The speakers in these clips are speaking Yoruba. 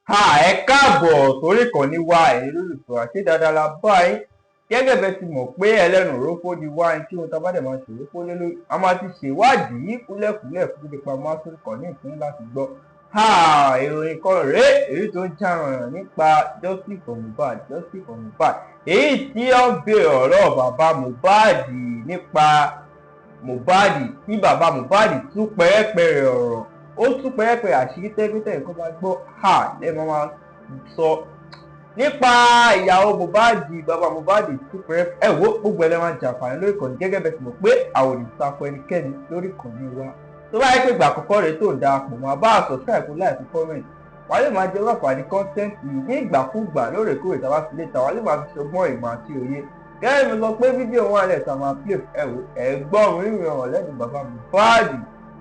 Ẹ káàbọ̀ sórí ìkànnì wa, ẹ̀yin olólùfẹ́ wa. Ṣé dáadáa la bá yín? Gẹ́gẹ́ bẹ́ẹ̀ ti mọ̀ pé ẹlẹ́nu òrófó ni wá, ẹni tí ohun tá a bá dẹ̀ máa ṣòrófó lé lórí, a máa ti ṣèwádìí kúlẹ̀kúlẹ̀ fún nípa máa sórí ìkànnì ìfún láti gbọ́. Ìròyìn kan rèé èyí tó ń jà rànyàn nípa Justice for Mohbad, Justice for Mohbad, èyí tí ó ń béèrè ọ̀rọ̀ bàbá Mohbad nípa Mohbad, tí bàbá Mohbad tú pẹ́rẹ́pẹ́rẹ́ ọ̀rọ̀, ó tú pẹ́rẹ́pẹ́rẹ́ àṣírí tẹ́gbẹ́tẹ́ nǹkan bá gbọ́ lẹ́ẹ̀ máa sọ nípa ìyàwó Mohbad. Bàbá Mohbad tú pẹ́rẹ́. Ẹ wo, gbogbo ẹ lẹ́ máa jàǹfààní lórí ìkànnì. Gẹ́gẹ́ bẹ́ẹ̀ ti mọ̀ pé àwọn ò ní sá fún ẹnikẹ́ni lórí ìkànnì wa. Tó bá yẹ pé ìgbà àkọ́kọ́ rẹ̀ tó ń darapọ̀ mọ́, bá a subscribe, like, comment, wàá lè máa jẹ láǹfààní content yìí ní ìgbàkúgbà, lóòrèkóòrè tá a bá fi lè ta, wàá lè máa fi ṣọgbọ́n ìmọ̀ àti òye. Gẹ́gẹ́ bí mo sọ pé fídíò wọn alẹ́ tá a máa play, ẹ wò, ẹ gbọ́ orin ọ̀rọ̀ lẹ́nu bàbá Mohbad.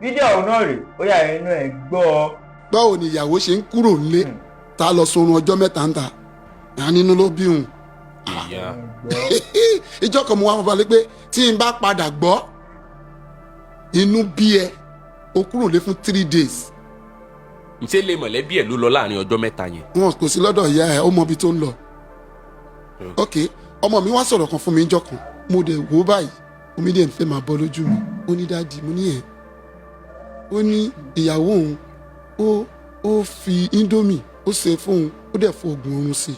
Fídíò ọ̀hún náà rè, ó yà inú ẹ gbọ́. Báwo ni ìyàwó ṣe ń kúrò nílé, tá a lọ sunrun ọjọ́ 3 ń ta ìyá nínú ló bí òun? Ìyá. Ìjọ kan mo wá fọba lé pé tí n bá padà gbọ́ inú bí ẹ, o kúrò lé fún 3 days. Ṣé lè mọ̀lẹ́bí ẹ̀ ló lọ láàrin ọjọ́ 3 yẹn? Wọn kò sí lọ́dọ̀ ìyá ẹ̀, ó mọ ibi tó ń lọ. Ok, ọmọ mi wá sọ̀rọ̀ kan fún mi níjọ́ kan, mo dẹ̀ wò báyìí, omi dẹ̀ ń fẹ́ máa bọ́ lójú mi. Ó ní, "Daddy," mo ní ẹ̀. Ó ní ìyàwó òun ó fi Indomie ó ṣe fóun, ó dẹ̀ fo oògùn oorun sí i,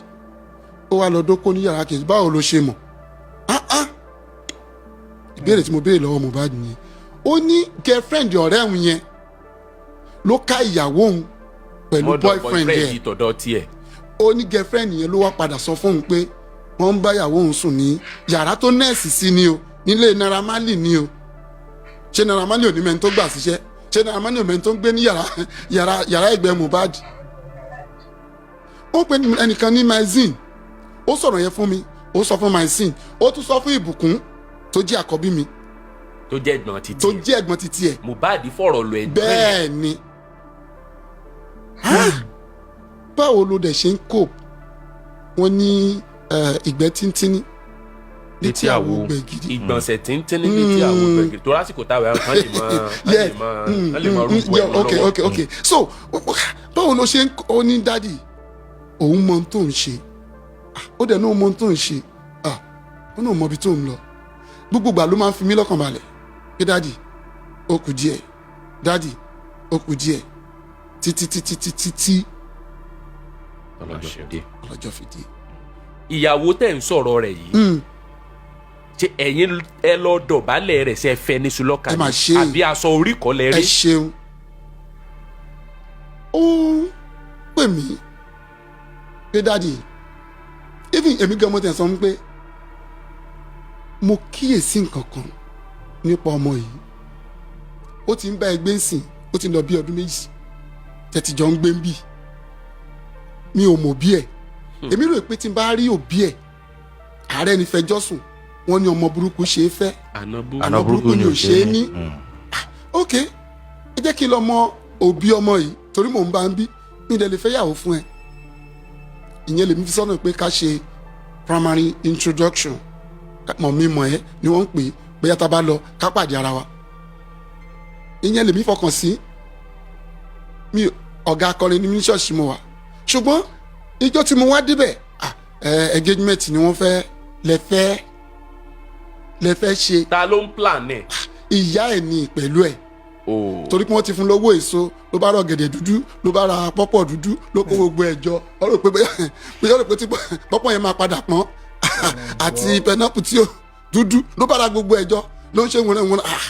ó wá lọ dóko ní yàrá kejì. Báwo ló ṣe mọ̀? Ah ah, ìbéèrè tí mo béèrè lọ́wọ́ Mohbad nìyẹn. Ó ní girlfriend ọ̀rẹ́ òun yẹn ló ká ìyàwó òun pẹ̀lú mọ́dọ̀ boyfriend ẹ̀. Yìí tọ̀dọ̀ tiẹ̀. Ó ní girlfriend yẹn ló wá padà sọ fóun pé wọ́n ń bá ìyàwó òun sùn ní yàrá tó nẹ́ẹ̀sì sí ni o, nílé Naira Marley ni o. Ṣé Naira Marley ò ní mẹ́ni tó gbà síṣẹ́? Ṣé Naira Marley ò mẹ́ni tó ń gbé ní yàrá ẹgbẹ́ Mohbad? Ó pe ẹnìkan ní magazine, ó sọ̀rọ̀ yẹn fún mi, ó sọ fún magazine, ó tún sọ fún Ìbùkún tó jẹ́ àkọ́bí mi, tó jẹ́ ẹ̀gbọ́n títí tó ẹ̀. jẹ́ ẹ̀gbọ́n títí ẹ̀. Mohbad fọ̀rọ̀ lọ ẹ̀gbọ́n ẹ̀. Bẹ́ẹ̀ ni. Ah! Báwo ló dẹ̀ ṣe ń cope? Wọ́n ní ìgbẹ́ tíntínní létí àwo gbẹ̀gìrì. Ìgbọ̀nsẹ̀ tíntínní létí àwo gbẹ̀gìrì, tó lásìkò táwọn ẹ̀rọ kan lè mọ kan lè mọ rúbọ ẹ̀ lọ́wọ́. Ok, so báwo ló ṣe ń? Ó ní, "Daddy, òun mọ ohun tó ń ṣe." Ah, ó dẹ̀ ní òun mọ ohun tó ń ṣe. Ah, ó ní òun mọ ibi tó ń lọ. Gbogbo ìgbà ló máa ń fi mí lọ́kàn balẹ̀ pé, "Daddy, ó kù díẹ̀, daddy, ó kù díẹ̀," títí títí títí tí ọlọ́jọ́ fi dé. Ọlọ́jọ́ fi dé. Ìyàwó tẹ̀ ń sọ̀rọ̀ rẹ̀ yìí, ṣé ẹ̀yin ẹ lọ dọ̀bálẹ̀ rẹ̀, ṣe fẹ́ ní sulọ́kà Ẹ máa ṣe. àbí aṣọ orí kọ́ lẹ Ẹ rí? ṣeun. Ó pè mí pé, "Daddy," even èmi gan mo tẹ̀ sọ pé mo kíyèsí nǹkan kan nípa ọmọ yìí. Ó ti ń bá ẹgbẹ́ ń sìn, ó ti ń lọ bí ọdún 2 tẹ̀tí jọ ń gbé ń bì. Mi ò mọ̀ bí ẹ̀. Èmi rò pé tí n bá rí òbí ẹ̀, ààrẹ ní fẹjọ́ sùn. Wọ́n ní ọmọ burúkú ṣe é fẹ́, ànábù. Àná burúkú ni ò ṣe é ní. Ok, ẹ jẹ́ kí n lọ mọ òbí ọmọ yìí, torí mò ń bá ń bí mi dẹ̀ lè fẹ́ yàwó fún ẹ. Ìyẹn lèmi fi sọ́nà pé ká ṣe primary introduction, mọ̀ mi mọ̀ ẹ́ ni wọ́n ń pè é, bóyá tá a bá lọ ká pàdé ara wa. Ìyẹn lèmi fọkàn sí. Mi ọ̀gá akọrin ní ṣọ́ọ̀ṣì mo wà, ṣùgbọ́n ìjọ tí mo wá débẹ̀, ah, engagement ni wọ́n fẹ́ lẹ fẹ́ ṣe. Ta ló ń plan ẹ̀? Ìyá ẹ̀ ní pẹ̀lú ẹ̀, o torí pé wọ́n ti fún lówó èso, ló bá ra ọ̀gẹ̀dẹ̀ dúdú, ló bá ra pọ́pọ̀ dúdú, ló kó gbogbo ẹ̀ jọ. Ó rò pé bóyá ó rò pé tí pọ́pọ̀ yẹn máa padà pọ́n, àti pineapple tí ó dúdú, ló bá ra gbogbo ẹ̀ jọ, ló ń ṣe wọnà wọnà. Ah,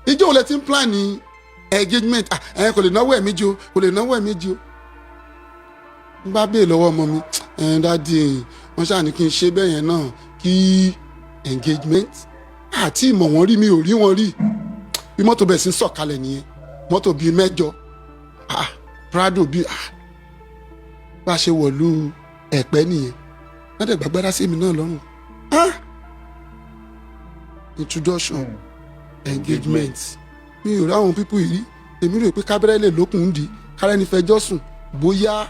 ìjọ òun lẹ ti ń plan ní engagement? Ah, ẹ kò lè náwó ẹ̀ méjì o, kò lè náwó ẹ̀ méjì o. N bá bèè lọ́wọ́ ọmọ mi, ẹ̀, "Daddy, wọ́n ṣáà ní kí n ṣe bẹ́ẹ̀ yẹn náà, kí engagement àti ìmọ̀ wọn rí, mi ò rí wọn rí." Bí mọ́tò bẹ̀ sí ń sọ̀kalẹ̀ nìyẹn, mọ́tò bíi mẹ́jọ, ah, Prado bíi, ah, bá a ṣe wọ̀lú Ẹ̀pẹ́ nìyẹn. Wọ́n dẹ̀ gbàgbára sí mi náà lọ́rùn. Ah, introduction, engagement, mi ò rí àwọn people yìí rí. Èmi rò pé kábẹ́rẹ́ lè lókun ń di kárẹ́ni fẹjọ́ sùn, bóyá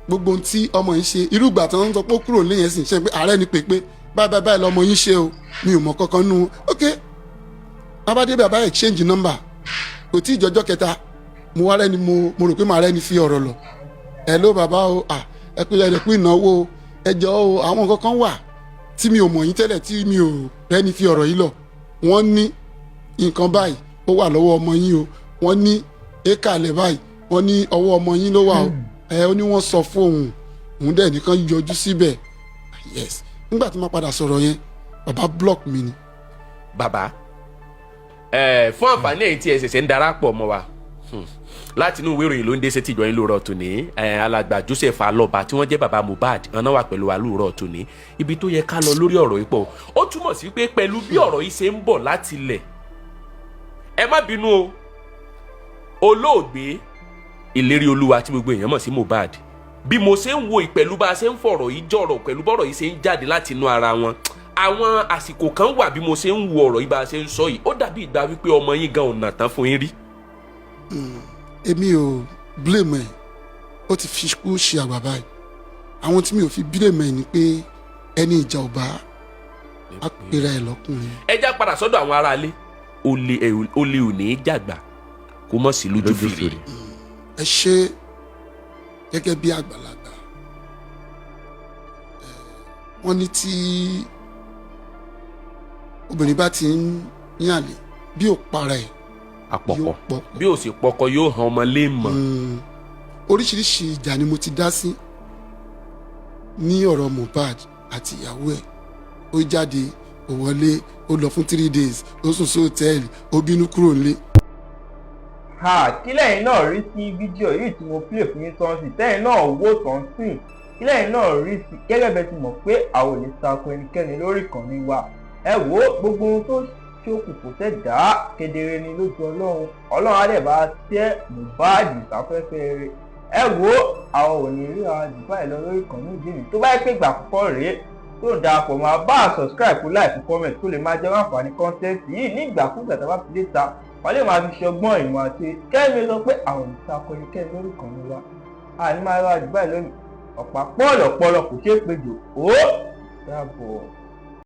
gbogbo ohun tí ọmọ yìí ṣe, irúgbà tí wọ́n ń sọ pé ó kúrò nílé yẹn sì ṣe pé ààrẹ ni pèpè báyìí báyìí báyìí lọmọ yín ṣe o, mi ò mọ̀ kankan nù. Ok, babadé, bàbá exchange number, kò tí ì jọjọ́ kẹta, mo wá rẹ́ni, mo rò pé màá rẹ́ni fi ọ̀rọ̀ lọ. Ẹ ló bàbá o, à ẹ pé ẹ kú ìnáwó o, ẹ jọ o, àwọn nǹkan kan wà tí mi ò mọ̀ yín tẹ́lẹ̀, tí mi ò rẹ́ni fi ọ̀rọ̀ yìí lọ. Wọ́n ní nǹkan báyìí ó wà lọ́wọ́ ọmọ yín o, wọ́n ní éka lẹ̀ báyìí, wọ́n ní ọwọ́ ọmọ yín ló wà o. Ẹ ó ní wọ́n sọ fún òun, òun dẹ̀ nìkan yọjú síbẹ̀. Yes, nígbà tí mo padà sọ̀rọ̀ yẹn, bàbá block mi ni. Bàbá ẹ, fún àǹfààní ẹ̀yin tí ẹ ṣẹ̀ṣẹ̀ ń darapọ̀ mọ́ wa, láti inú ìwé ìròyìn ló ń dé sétí ìjọyìn lóòrọ̀ tòní. Alàgbà Joseph Alọba tí wọ́n jẹ́ bàbá Mohbad ọ̀nà wà pẹ̀lú wa lóòrọ̀ tòní. Ibi tó yẹ ká lọ lórí ọ̀rọ̀ yìí pọ̀. Ó túmọ̀ sí pé pẹ̀lú bí ọ̀rọ̀ yìí ṣe ń bọ̀ láti ilẹ̀, ẹ má bínú o, olóògbé Ìlérí Olúwa tí gbogbo èèyàn mọ̀ sí Mohbad, bí mo ṣe ń wo ìpẹ̀lú bá a ṣe ń fọ̀rọ̀ yìí jọ̀rọ̀, pẹ̀lú bọ́rọ̀ yìí ṣe ń jáde láti inú ara wọn, àwọn àsìkò kan wà bí mo ṣe ń wo ọ̀rọ̀ yìí, bá a ṣe ń sọ yìí, ó dàbí ìgbà wípé ọmọ yín gan ọ̀nà tán fún yín rí. Èmi ò blame ẹ, ó ti fi kú ṣe àgbà báyìí. Àwọn tí mi ò fi blame ẹ ni pé ẹni ìjà ò bá á pera ẹ lọ́kùnrin. Ẹ já padà sọ́dọ̀ àwọn aráalé. Olè olè ò ní í jàgbà kó mọ̀ sí lójú lójú fìrí. Fìrí. Ẹ ṣe gẹ́gẹ́ bí àgbàlagbà ẹ, wọ́n ní tí obìnrin bá ti ń yànlè, bí ò para ẹ̀, àpọ̀pọ̀. Yóò pọ̀. Bí ò sì pọkọ, yóò hàn ọmọ lé mọ̀. Oríṣiríṣi ìjà ni mo ti dá sí ní ọ̀rọ̀ Mohbad àti ìyàwó ẹ̀. Ó jáde, ó wọlé, ó lọ fún 3 days, ó sùn sí hòtẹ́ẹ̀lì, ó bínú kúrò nílé. Ha, kí lẹ́yìn náà rí sí fídíò yìí tí mo play fún yín tán sí, tẹ́yìn náà wò tán sí, kí lẹ́yìn náà rí sí? Gẹ́gẹ́ bẹ́ẹ̀ ti mọ̀ pé àwọn ò lè tako ẹnikẹ́ni lórí ìkànnì wa. Ẹ wo gbogbo ohun tó ṣókùnkùn sẹ́dá kedere ni lójú Ọlọ́run. Ọlọ́run á dẹ̀ bá tẹ́ Mohbad sáfẹ́fẹ́ rẹ̀. Ẹ wo, àwọn ò ní ríra jù báyìí lọ lórí ìkànnì ìdí mi. Tó bá yẹ pé ìgbà àkọ́kọ́ rèé tó ń darapọ̀ máa bá a, subscribe, kó like, comment, kó lè máa jẹ́ àǹfààní content yìí nígbàkúgbà tá a bá fi dé ta, wọ́n lè máa fi ṣọgbọ́n ìmọ̀ àti kẹ́mi sọ pé àwọn ìtakọ̀ni kẹ́mi lórí ìkànnì wa. Àní máa rà jù báyìí lónìí. Ọ̀pá pọ́ọ̀lọ̀pọ̀lọ̀ kò ṣeé péjọ. Ó dàbọ̀.